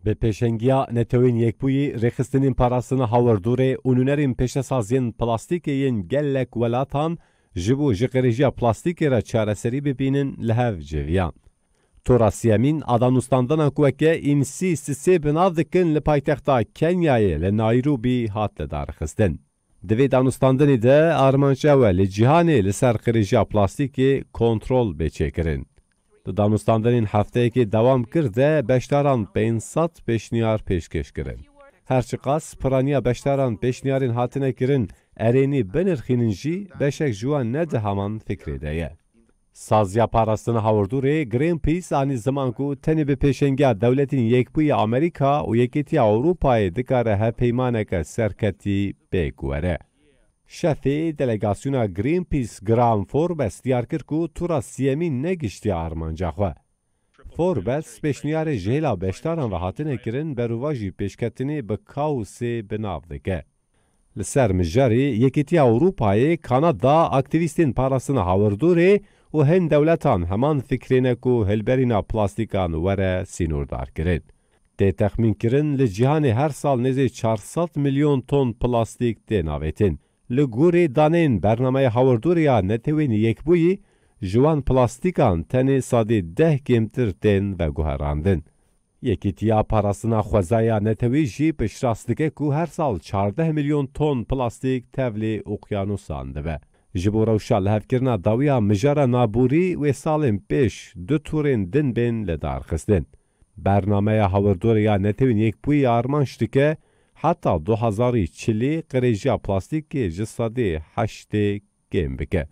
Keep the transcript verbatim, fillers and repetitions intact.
Bi pêşengiya Netewên Yekbûyî, rêxistinên parastina hawirdûrê û nûnerên pêşesaziyên plastîkê yên gelek welatan ji bo ji qirêjiya plastîkê re çareserî bibînin li hev civiyan. Tora siyemîn a danûstandina ku weke Îmsî sisê bi nav dikin li paytexta Kenyayê li Nayrobî hat lidarxistin. Di vê danûstandinê de armanc ew e li cîhanê li ser qirêjiya plastîkê kontrol bê çêkirin. Di danûstandinên hefteyekê dewam kir de beşdaran pênc sed pêşniyar pêşkêş kirin. Her çiqas piraniya beşdaran pêşniyarên hatine kirin erênî binirxînin jî, beşek ji wan ne di heman fikrê de ye. Saziya Parastina Hawirdûrê Greenpeace anî ziman ku tenê bi pêşengiya Dewletên Yekbûyî Amerîka û Yekîtiya Ewropayê dikare hevpeymaneke serketî pêk were. Şefê delegasyona Greenpeace Graham Forbes diyar kir ku tura siyemîn negihiştiye armanca xwe. Forbes pêşniyarê ji hêla beşdaran ve hatine kirin, berovajî pêşketinê bi kaosê bi nav dike. Li ser mijarê Yekîtiya Ewropayê, Kanada, aktîvîstên parastina hawirdûrê û hin dewletan heman fikrê ne ku hilberîna plastîkan were sînordarkirin. Tê texmînkirin li cîhanê her sal nêzî çar sed milyon ton plastîk tê navêtin. Li gorî daneyên Bernameya Hawirdûrê ya Netewên Yekbûyî, ji wan plastîkan tenê sedî deh kêmtir tên veguherandin. Yekîtiya Parastina Xwezaya Netewî jî piştrast dike ku her sal çardeh milyon ton plastîk tevlî oqyanusan dibe. Ji bo rewşa lihevkirina dawiya mijara naborî wê salên pêş du torên din bên lidarxistin. Bernameya Hawirdûrê ya Netewên Yekbûyî armanc dike heta du hazar û çilî qirêjiya plastîkê ji sedî heştê kêm bike.